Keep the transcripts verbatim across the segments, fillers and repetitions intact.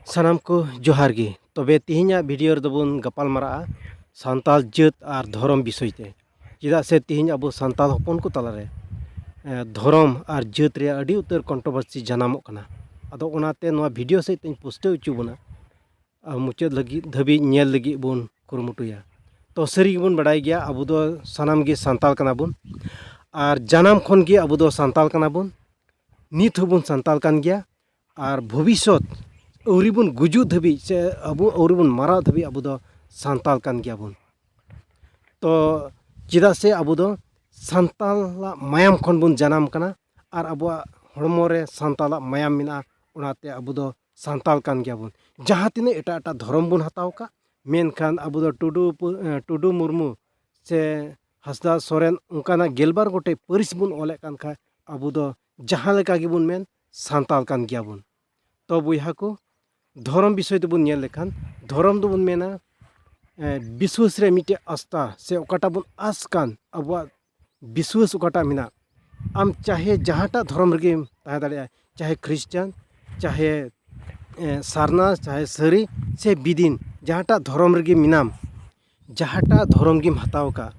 ᱥᱟᱱᱟᱢ ᱠᱚ ᱡᱚᱦᱟᱨ ᱜᱮ᱾ ᱛᱚᱵᱮ ᱛᱮᱦᱮᱧᱟᱜ ᱵᱷᱤᱰᱤᱭᱳ ᱨᱮᱫᱚ ᱵᱚᱱ ᱜᱟᱯᱟᱞ ᱢᱟᱨᱟᱜᱼᱟ ᱥᱟᱱᱛᱟᱲ ᱡᱟᱹᱛ ᱟᱨ ᱫᱷᱚᱨᱚᱢ ᱵᱤᱥᱚᱭ ᱛᱮ᱾ ᱪᱮᱫᱟᱜ ᱥᱮ ᱛᱮᱦᱮᱧ ᱟᱵᱚ ᱥᱟᱱᱛᱟᱲ ᱦᱚᱯᱚᱱ ᱠᱚ ᱛᱟᱞᱟᱨᱮ, ᱮ, ᱫᱷᱚᱨᱚᱢ ᱟᱨ ᱡᱟᱹᱛ ᱨᱮᱭᱟᱜ ᱟᱹᱰᱤ ᱩᱛᱟᱹᱨ ᱠᱚᱱᱴᱨᱳᱵᱷᱟᱨᱥᱤ ᱡᱟᱱᱟᱢᱚᱜ ᱠᱟᱱᱟ᱾ ᱟᱫᱚ ᱚᱱᱟᱛᱮ ᱱᱚᱣᱟ ᱵᱷᱤᱰᱤᱭᱳ ᱥᱮᱫ ᱛᱮᱧ ᱯᱩᱥᱴᱟᱹᱣ ᱦᱚᱪᱚ ᱵᱚᱱᱟ᱾ ᱟᱨ ᱢᱩᱪᱟᱹᱫ ᱞᱟᱹᱜᱤᱫ ᱫᱷᱟᱹᱵᱤᱡ ᱧᱮᱞ ᱞᱟᱹᱜᱤᱫ ᱵᱚᱱ ᱠᱩᱨᱩᱢᱩᱴᱩᱭᱟ᱾ ᱛᱚ ᱥᱟᱹᱨᱤ ᱜᱮᱵᱚᱱ ᱵᱟᱰᱟᱭ ᱜᱮᱭᱟ, ᱟᱵᱚ ᱫᱚ ᱥᱟᱱᱟᱢ ᱜᱮ ᱥᱟᱱᱛᱟᱲ ᱠᱟᱱᱟ ᱵᱚᱱ᱾ ᱟᱨ ᱡᱟᱱᱟᱢ ᱠᱷᱚᱱ ᱜᱮ ᱟᱵᱚ ᱫᱚ ᱥᱟᱱᱛᱟᱲ ᱠᱟᱱᱟ ᱵᱚᱱ᱾ ᱱᱤᱛ ᱦᱚᱸᱵᱚᱱ ᱥᱟᱱᱛᱟᱲ ᱠᱟᱱ ᱜᱮᱭᱟ᱾ ᱟᱨ ᱵᱷᱚᱵᱤᱥᱥᱚᱛ ᱟᱹᱣᱨᱤ ᱵᱚᱱ ᱜᱩᱡᱩᱜ ᱫᱷᱟᱹᱵᱤᱡ ᱥᱮ ᱟᱵᱚ ᱟᱹᱣᱨᱤ ᱵᱚᱱ ᱢᱟᱨᱟᱜ ᱫᱷᱟᱹᱵᱤᱡ ᱟᱵᱚ ᱫᱚ ᱥᱟᱱᱛᱟᱲ ᱠᱟᱱ ᱜᱮᱭᱟ ᱵᱚᱱ᱾ ᱛᱚ ᱪᱮᱫᱟᱜ ᱥᱮ ᱟᱵᱚ ᱫᱚ ᱥᱟᱱᱛᱟᱲᱟᱜ ᱢᱟᱭᱟᱢ ᱠᱷᱚᱱ ᱵᱚᱱ ᱡᱟᱱᱟᱢ ᱠᱟᱱᱟ᱾ ᱟᱨ ᱟᱵᱚᱣᱟᱜ ᱦᱚᱲᱢᱚ ᱨᱮ ᱥᱟᱱᱛᱟᱲᱟᱜ ᱢᱟᱭᱟᱢ ᱢᱮᱱᱟᱜᱼᱟ᱾ ᱚᱱᱟᱛᱮ ᱟᱵᱚ ᱫᱚ ᱥᱟᱱᱛᱟᱲ ᱠᱟᱱ ᱜᱮᱭᱟ ᱵᱚᱱ᱾ ᱡᱟᱦᱟᱸ ᱛᱤᱱᱟᱹᱜ ᱮᱴᱟᱜ ᱮᱴᱟᱜ ᱫᱷᱚᱨᱚᱢ ᱵᱚᱱ ᱦᱟᱛᱟᱣ ᱠᱟᱜ, ᱢᱮᱱᱠᱷᱟᱱ ᱟᱵᱚ ᱫᱚ ᱴᱩᱰᱩ ᱯᱟᱹ-, ᱮ, ᱴᱩᱰᱩ ᱢᱩᱨᱢᱩ ᱥᱮ ᱦᱟᱸᱥᱫᱟ ᱥᱚᱨᱮᱱ ᱚᱱᱠᱟᱱᱟᱜ ᱜᱮᱞᱵᱟᱨ ᱜᱚᱴᱮᱡ ᱯᱟᱹᱨᱤᱥ ᱵᱚᱱ ᱚᱞᱮᱫ ᱠᱟᱱ ᱠᱷᱟᱡ, ᱟᱵᱚ ᱫᱚ ᱡᱟᱦᱟᱸ ᱞᱮᱠᱟ ᱜᱮᱵᱚᱱ ᱢᱮᱱ, ᱥᱟᱱᱛᱟᱲ ᱠᱟᱱ ᱜᱮᱭᱟ ᱵᱚᱱ᱾ ᱛᱚ ᱵᱚᱭᱦᱟ ᱠᱚ, ᱫᱷᱚᱨᱚᱢ ᱵᱤᱥᱚᱭ ᱛᱮᱵᱚᱱ ᱧᱮᱞ ᱞᱮᱠᱷᱟᱱ, ᱫᱷᱚᱨᱚᱢ ᱫᱚᱵᱚᱱ ᱢᱮᱱᱟ, ᱮ, ᱵᱤᱥᱣᱟᱥ ᱨᱮ ᱢᱤᱫᱴᱮᱡ ᱟᱥᱛᱷᱟ ᱥᱮ ᱚᱠᱟᱴᱟᱜ ᱵᱚᱱ ᱟᱸᱥ ᱠᱟᱱ, ᱟᱵᱚᱣᱟᱜ ᱵᱤᱥᱣᱟᱥ ᱚᱠᱟᱴᱟᱜ ᱢᱮᱱᱟᱜ, ᱟᱢ ᱪᱟᱦᱮ ᱡᱟᱦᱟᱸᱴᱟᱜ ᱫᱷᱚᱨᱚᱢ ᱨᱮᱜᱮᱢ ᱛᱟᱦᱮᱸ ᱫᱟᱲᱮᱭᱟᱜᱼᱟ, ᱪᱟᱦᱮ ᱠᱷᱨᱤᱥᱪᱟᱱ, ᱪᱟᱦᱮ, ᱮ, ᱥᱟᱨᱱᱟ, ᱪᱟᱦᱮ ᱥᱟᱹᱨᱤ ᱥᱮ ᱵᱤᱫᱤᱱ, ᱡᱟᱦᱟᱸᱴᱟᱜ ᱫᱷᱚᱨᱚᱢ ᱨᱮᱜᱮ ᱢᱮᱱᱟᱢ, ᱡᱟᱦᱟᱸᱴᱟᱜ ᱫᱷᱚᱨᱚᱢ ᱜᱮᱢ ᱦᱟᱛᱟᱣ ᱠᱟᱜ,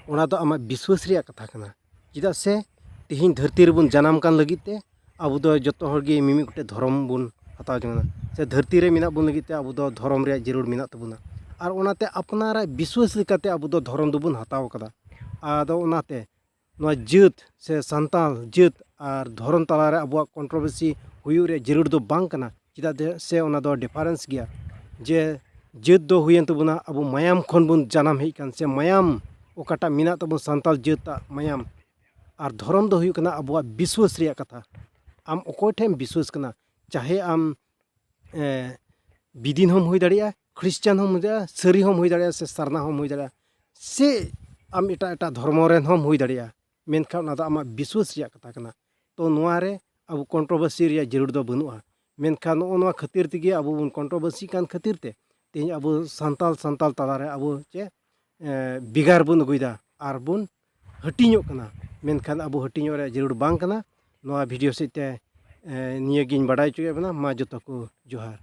ᱚᱱᱟ ᱫᱚ ᱟᱢᱟᱜ ᱵᱤᱥᱣᱟᱥ ᱨᱮᱭᱟᱜ ᱠᱟᱛᱷᱟ ᱠᱟᱱᱟ᱾ ᱪᱮᱫᱟᱜ ᱥᱮ ᱛᱮᱦᱮᱧ ᱫᱷᱟᱹᱨᱛᱤ ᱨᱮᱵᱚᱱ ᱡᱟᱱᱟᱢ ᱠᱟᱱ ᱞᱟᱹᱜᱤᱫ ᱛᱮ ᱟᱵᱚ ᱫᱚ ᱡᱚᱛᱚ ᱦᱚᱲ ᱜᱮ ᱢᱤᱢᱤᱫ ᱜᱚᱴᱮᱡ ᱫᱷᱚᱨᱚᱢ ᱵᱚᱱ ᱦᱟᱛᱟᱣ ᱡᱚᱝ ᱠᱟᱱᱟ, ᱥᱮ ᱫᱷᱟᱹᱨᱛᱤ ᱨᱮ ᱢᱮᱱᱟᱜ ᱵᱚᱱ ᱞᱟᱹᱜᱤᱫ ᱛᱮ ᱟᱵᱚ ᱫᱚ ᱫᱷᱚᱨᱚᱢ ᱨᱮᱭᱟᱜ ᱡᱟᱹᱨᱩᱲ ᱢᱮᱱᱟᱜ ᱛᱟᱵᱚᱱᱟ᱾ ᱟᱨ ᱚᱱᱟᱛᱮ ᱟᱯᱱᱟᱨᱟᱜ ᱵᱤᱥᱣᱟᱥ ᱞᱮᱠᱟᱛᱮ ᱟᱵᱚ ᱫᱚ ᱫᱷᱚᱨᱚᱢ ᱫᱚᱵᱚᱱ ᱦᱟᱛᱟᱣ ᱠᱟᱫᱟ᱾ ᱟᱫᱚ ᱚᱱᱟᱛᱮ ᱱᱚᱣᱟ ᱡᱟᱹᱛ ᱥᱮ ᱥᱟᱱᱛᱟᱲ ᱡᱟᱹᱛ ᱟᱨ ᱫᱷᱚᱨᱚᱢ ᱛᱟᱞᱟᱨᱮ ᱟᱵᱚᱣᱟᱜ ᱠᱚᱱᱴᱨᱳᱵᱷᱟᱨᱥᱤ ᱦᱩᱭᱩᱜ ᱨᱮᱭᱟᱜ ᱡᱟᱹᱨᱩᱲ ᱫᱚ ᱵᱟᱝ ᱠᱟᱱᱟ᱾ ᱪᱮᱫᱟᱜ ᱥᱮ ᱚᱱᱟ ᱫᱚ ᱰᱤᱯᱷᱟᱨᱮᱱᱥ ᱜᱮᱭᱟ᱾ ᱡᱮ ᱡᱟᱹᱛ ᱫᱚ ᱦᱩᱭᱮᱱ ᱛᱟᱵᱚᱱᱟ ᱟᱵᱚ ᱢᱟᱭᱟᱢ ᱠᱷᱚᱱ ᱵᱚᱱ ᱡᱟᱱᱟᱢ ᱦᱮᱡ ᱠᱟᱱ, ᱥᱮ ᱢᱟᱭᱟᱢ ᱚᱠᱟᱴᱟᱜ ᱢᱮᱱᱟᱜ ᱛᱟᱵᱚᱱ ᱥᱟᱱᱛᱟᱲ ᱡᱟᱹᱛᱟᱜ ᱢᱟᱭᱟᱢ᱾ ᱟᱨ ᱫᱷᱚᱨᱚᱢ ᱫᱚ ᱦᱩᱭᱩᱜ ᱠᱟᱱᱟ ᱟᱵᱚᱣᱟᱜ ᱵᱤᱥᱣᱟᱥ ᱨᱮᱭᱟᱜ ᱠᱟᱛᱷᱟ᱾ ᱟᱢ ᱚᱠᱚᱭ ᱴᱷᱮᱱ ᱮᱢ ᱵᱤᱥᱣᱟᱥ ᱠᱟᱱᱟ, ᱪᱟᱦᱮ ᱟᱢ, ᱮ, ᱵᱤᱫᱤᱱ ᱦᱚᱸᱢ ᱦᱩᱭ ᱫᱟᱲᱮᱭᱟᱜᱼᱟ, ᱠᱷᱨᱤᱥᱪᱟᱱ ᱦᱚᱸᱢ ᱦᱩᱭ ᱫᱟᱲᱮᱭᱟᱜᱼᱟ, ᱥᱟᱹᱨᱤ ᱦᱚᱸᱢ ᱦᱩᱭ ᱫᱟᱲᱮᱭᱟᱜᱼᱟ, ᱥᱮ ᱥᱟᱨᱱᱟ ᱦᱚᱸᱢ ᱦᱩᱭ ᱫᱟᱲᱮᱭᱟᱜᱼᱟ, ᱥᱮ ᱟᱢ ᱮᱴᱟᱜ ᱮᱴᱟᱜ ᱫᱷᱚᱨᱢᱚ ᱨᱮᱱ ᱦᱚᱸᱢ ᱦᱩᱭ ᱫᱟᱲᱮᱭᱟᱜᱼᱟ, ᱢᱮᱱᱠᱷᱟᱱ ᱚᱱᱟ ᱫᱚ ᱟᱢᱟᱜ ᱵᱤᱥᱣᱟᱥ ᱨᱮᱭᱟᱜ ᱠᱟᱛᱷᱟ ᱠᱟᱱᱟ᱾ ᱛᱚ ᱱᱚᱣᱟ ᱨᱮ ᱟᱵᱚ ᱠᱚᱱᱴᱨᱳᱵᱷᱟᱨᱥᱤ ᱨᱮᱭᱟᱜ ᱡᱟᱹᱨᱩᱲ ᱫᱚ ᱵᱟᱹᱱᱩᱜᱼᱟ᱾ ᱢᱮᱱᱠᱷᱟᱱ ᱱᱚᱜᱼᱚ ᱱᱚᱣᱟ ᱠᱷᱟᱹᱛᱤᱨ ᱛᱮᱜᱮ ᱟᱵᱚ ᱵᱚᱱ ᱠᱚᱱᱴᱨᱳᱵᱷᱟᱨᱥᱤ ᱠᱟᱱ ᱠᱷᱟᱹᱛᱤᱨ ᱛᱮ ᱛᱮᱦᱮᱧ ᱟᱵᱚ ᱥᱟᱱᱛᱟᱲ, ᱥᱟᱱᱛᱟᱲ ᱛᱟᱞᱟᱨᱮ ᱟᱵᱚ ᱪᱮᱫ, ᱮ, ᱵᱷᱮᱜᱟᱨ ᱵᱚᱱ ᱟᱹᱜᱩᱭᱮᱫᱟ ᱟᱨ ᱵᱚᱱ ᱦᱟᱹᱴᱤᱧᱚᱜ ᱠᱟᱱᱟ᱾ ᱢᱮᱱᱠᱷᱟᱱ ᱟᱵᱚ ᱦᱟᱹᱴᱤᱧᱚᱜ ᱨᱮᱭᱟᱜ ᱡᱟᱹᱨᱩᱲ ᱵᱟᱝ ᱠᱟᱱᱟ᱾ ᱱᱚᱣᱟ ᱵᱷᱤᱰᱤᱭᱳ ᱥᱮᱫ ᱛᱮ, ᱮ, ᱱᱤᱭᱟᱹᱜᱤᱧ ᱵᱟᱰᱟᱭ ᱦᱚᱪᱚᱭᱮᱫ ᱵᱚᱱᱟ᱾ ᱢᱟ ᱡᱚᱛᱚ ᱠᱚ ᱡᱚᱦᱟᱨ᱾